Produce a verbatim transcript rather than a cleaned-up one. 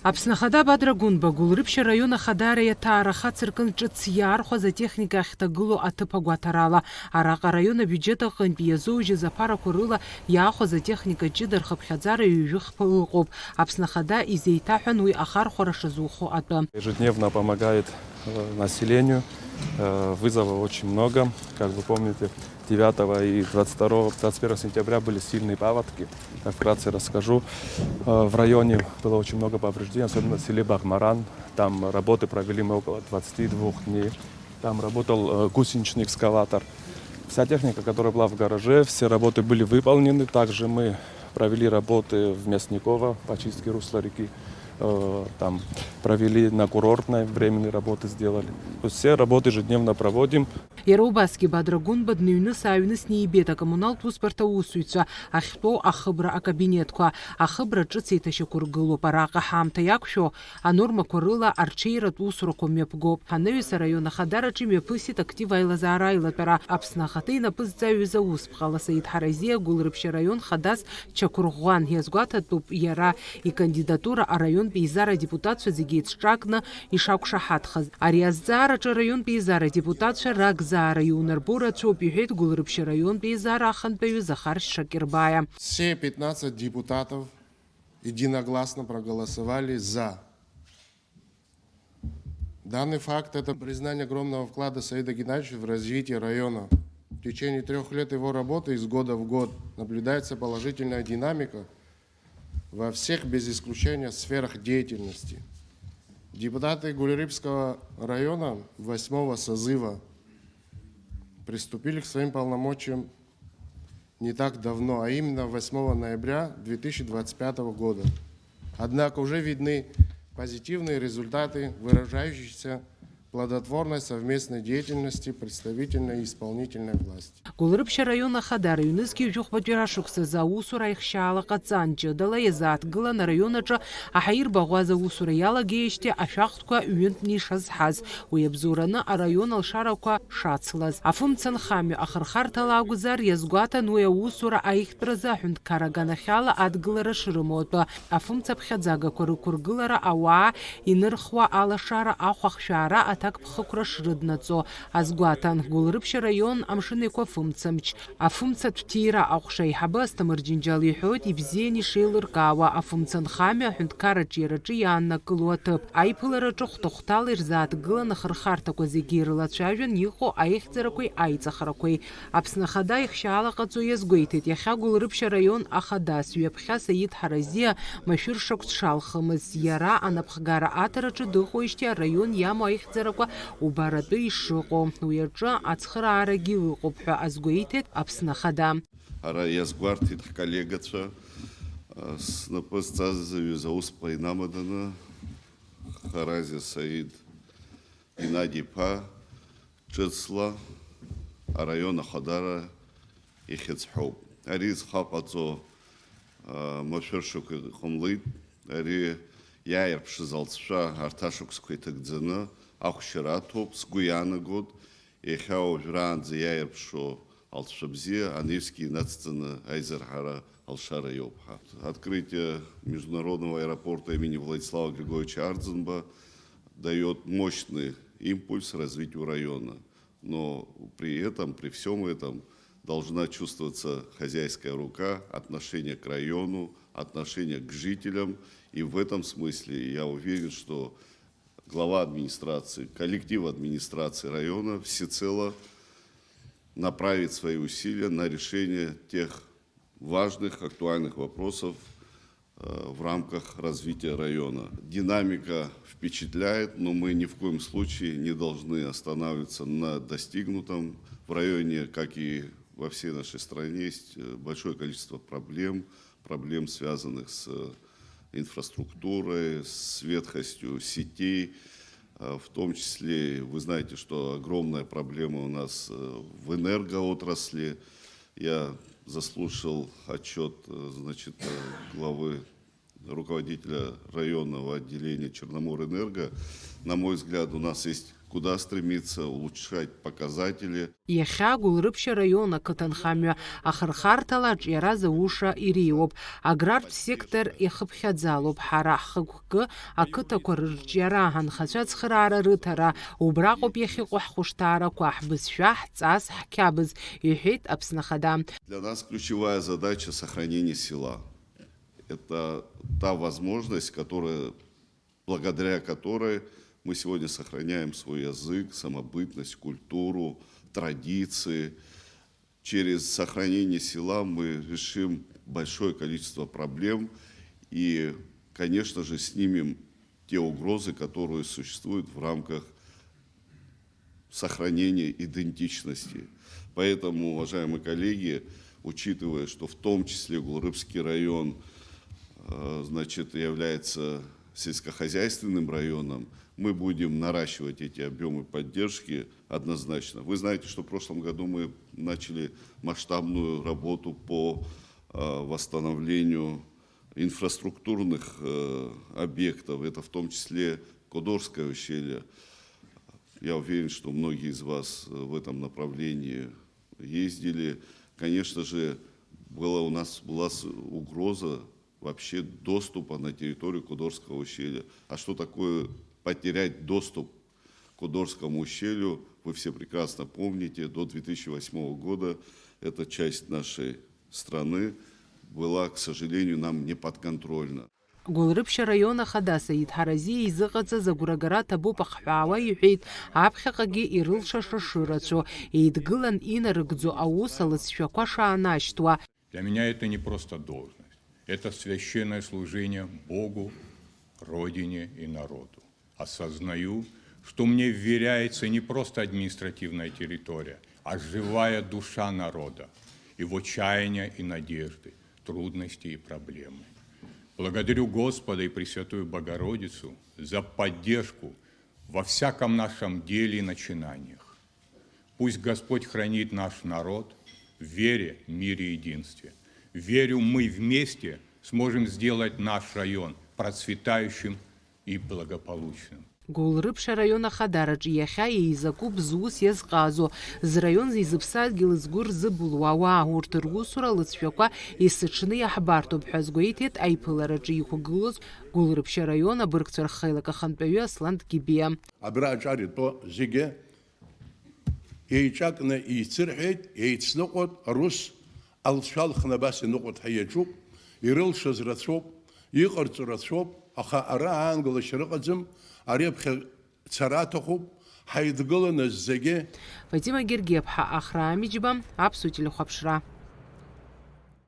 Аԥсны Ахада Бадра Гәынба Гәылрыԥшь араион ахадара иаҭаара хацыркын ҿыц иаархәаз атехника ахьҭагылоу аҭыԥ агәаҭарала. Араҟа араион абиуџьет аҟынтәи иазоужьыз аԥарақәа рыла иаахәаз атехника ҷыда рхыԥхьаӡара ҩажәи хԥа ыҟоуп. Аԥсны Ахада изеиҭаҳәан уи ахархәара шазухо атәы. Ежедневно помогает, э, населению. Э, вызовов очень много. Как вы помните, девятого и двадцать второго, двадцать первого сентября были сильные паводки. Я вкратце расскажу. Э, в районе было очень много повреждений, особенно в селе Багмаран. Там работы провели мы около двадцати двух дней. Там работал, э, гусеничный экскаватор. Вся техника, которая была в гараже, все работы были выполнены. Также мы провели работы в Мясниково по чистке русла реки. Э, там провели на Курортной, временные работы сделали. То есть все работы ежедневно проводим. Иара убасгьы Бадра Гәынба дныҩныс-ааҩнысны ибеит акоммуналтә усбарҭа аусзуҩцәа ахьтәоу ахыбра акабинетқәа. Ахыбра ҿыц еиҭашьақәыргылоуп. Араҟа ҳаамҭа иақәшәо анормақәа рыла арҽеиратә усурақәа мҩаԥгоуп. Ҳанаҩс араион ахадараҿы имҩаԥысит актив аилазаара аилатәара. Аԥсны ахада инапы зҵаҩыз аусԥҟала Саид Ҳаразиа Гәылрыԥшь араион хадас чақәырӷәӷәан. Иазгәаҭатәуп иара икандидатура араионтә еизара адепутатцәа зегьы еицҿакны ишақәшаҳаҭхаз. Ари азҵаараҿы араионтә еизара адепутатцәа ракзаара иунарбо рацәоуп, иҳәеит Гәылрыԥшь араионтә еизара ахантәаҩы Захар Шакирбаиа. Все пятнадцать депутатов единогласно проголосовали за. Данный факт — это признание огромного вклада Саида Геннадьевича в развитие района. В течение трёх лет его работы из года в год наблюдается положительная динамика во всех без исключения сферах деятельности. Депутаты Гулерыбского района восьмого созыва приступили к своим полномочиям не так давно, а именно восьмого ноября две тысячи двадцать пятого года. Однако уже видны позитивные результаты, выражающиеся плодотворной совместной деятельности представительной и исполнительной власти. Гәылрыԥшь араион ахадара ҩнызқьи жәохәбатәи рашықәсазы аусура аихшьаала ҟаҵан, ҷыдала иазааҭгылан араион аҿы аҳаирбаӷәаза аусура иалагеижьҭеи ашәахтәқәа ҩынтәны ишазҳаз. Уи абзоураны араион алшарақәа шацлаз. Афымца нхамҩа ахырхарҭала акәзар, иазгәаҭан уи аусура аихтәразы аҳәынҭқар аганахьала адгылара шрымоу атәы. Афымцаԥхьаӡагақәа рықәыргылара, ауаа инырхуа алашара, ахәахшәаара, аҭакԥхықәра шрыднаҵо азгәаҭан. Гәылрыԥшь араион Амшын Еиқәа афымцамч, афымцатә ҭира аҟәша аиҳабы Асҭамыр Џьынџьал иҳәоит ибзиан ишеилыркаауа афымца нхамҩа аҳәынҭқарраҿы иараҿы иааннакыло аҭыԥ. Аиԥылараҿы хәҭа-хәҭала ирзааҭгылан ахырхарҭақәа зегьы ирылацәажәан иҟоу аихьӡарақәеи аиҵахарақәеи. Аԥсны Ахада ихшьаалаҟаҵо иазгәеиҭеит, иахьа Гәылрыԥшь араион ахадас ҩаԥхьа Саид Ҳаразиа машәыршақә дшалхымыз, иара анапхгара аҭараҿы дыҟоуижьҭеи араион иамоу аихьӡарақәа убаратәы ишыҟоу, уи аҿы ацхыраарагьы ыҟоуп ҳәа азгәеиҭеит Аԥсны Ахада. Ара иазгәарҭеит ҳколлегацәа, снапы зҵазыҩыз аусԥҟа инамаданы, Харазиа Саид Геннади-иԥа ҿыцла араион ахадара ихьыӡ ҳәоуп. Ари зхаҟаҵо, а, машәыршақә иҟамлеит. Ари иааирԥшыз алҵшәа арҭ ашықәсқәа иҭагӡаны ахәшьара аҭоуп, сгәы иаанагоит, иахьа уажәраанӡа иааирԥшуа алҵшәа бзиа аневски инацҵаны аизырҳара алшара иоуп ҳа. Открытие международного аэропорта имени Владислава Григорьевича Ардзинба даёт мощный импульс развитию района. Но при этом, при всём этом должна чувствоваться хозяйская рука, отношение к району, отношение к жителям. И в этом смысле я уверен, что глава администрации, коллектив администрации района всецело направит свои усилия на решение тех важных, актуальных вопросов, э, в рамках развития района. Динамика впечатляет, но мы ни в коем случае не должны останавливаться на достигнутом. В районе, как и во всей нашей стране, есть, э, большое количество проблем, проблем, связанных с, э, инфраструктурой, с ветхостью сетей. Э, в том числе, вы знаете, что огромная проблема у нас, э, в энергоотрасли. Я заслушал отчёт, э, значит, э, главы, э, Руководителя районного отделения «Черноморэнерго», на мой взгляд, у нас есть куда стремиться, улучшать показатели. Иахьа Гәылрыԥшь араион ақыҭанхамҩа ахырхарҭала аҿиара зауша иреиуоуп. Аграртә сектор иахыԥхьаӡалоуп. Ҳара ҳхықәкы ақыҭақәа рырҿиара, анхацәа ацхыраара рыҭара, убраҟоуп иахьыҟоу ҳхәышҭаарақәа, ҳбызшәа, ҳҵас, ҳқьабз, иҳәеит Аԥсны Ахада. Для нас ключевая задача — сохранение села. Это та возможность, которая, благодаря которой мы сегодня сохраняем свой язык, самобытность, культуру, традиции. Через сохранение села мы решим большое количество проблем и, конечно же, снимем те угрозы, которые существуют в рамках сохранения идентичности. Поэтому, уважаемые коллеги, учитывая, что в том числе Гулрыбский район, э, значит, является сельскохозяйственным районом, мы будем наращивать эти объемы поддержки однозначно. Вы знаете, что в прошлом году мы начали масштабную работу по, э, восстановлению инфраструктурных, э, объектов, это в том числе Кудорское ущелье. Я уверен, что многие из вас, э, в этом направлении ездили. Конечно же, была у нас была с- угроза вообще доступа на территорию Кудорского ущелья. А что такое потерять доступ к Кудорскому ущелью? Вы все прекрасно помните, до две тысячи восьмого года эта часть нашей страны была, к сожалению, нам не подконтрольна. Гәылрыԥшь араион ахада Саид Ҳаразиа изыҟаҵаз агәрагара ҭабуп ахҳәаауа иҳәеит, аԥхьаҟагьы ирылшаша шырацәоу, еидгылан инарыгӡо аус алҵшәақәа шаанашьҭуа. Для меня это не просто должность. Это священное служение Богу, Родине и народу. Осознаю, что мне вверяется не просто административная территория, а живая душа народа, его чаяния и надежды, трудности и проблемы. Благодарю Господа и Пресвятую Богородицу за поддержку во всяком нашем деле и начинаниях. Пусть Господь хранит наш народ в вере, мире и единстве. Верю, мы вместе сможем сделать наш район процветающим и благополучным. Гәылрыԥшь араион ахадараҿы иахьа еизакуп зус иазҟазо, зраион изыԥсадгьыл згәы рзыбылуа ауаа, урҭ русура лыҵшәақәа есыҽны иаҳбарҭоуп ҳәа азгәеиҭеит аиԥылараҿы иқәгылоз Гәылрыԥшь араион абыргцәа рхеилак ахантәаҩы Аслан Гибиа. Абра аҿар итәоу зегьы еиҿакны еицырҳәеит, еицныҟәоит, рус алҵшәа алхны абас иныҟәоит ҳәа иаҿуп, ирылшаз рацәоуп, иҟарҵо рацәоуп, аха ара аангылашьа рыҟаӡам, ари аԥхьа цара аҭахуп, ҳаидгыланы зегьы. Фатима Гергиаԥҳа, Ахра Амиџьба, Аԥсуа телехәаԥшра.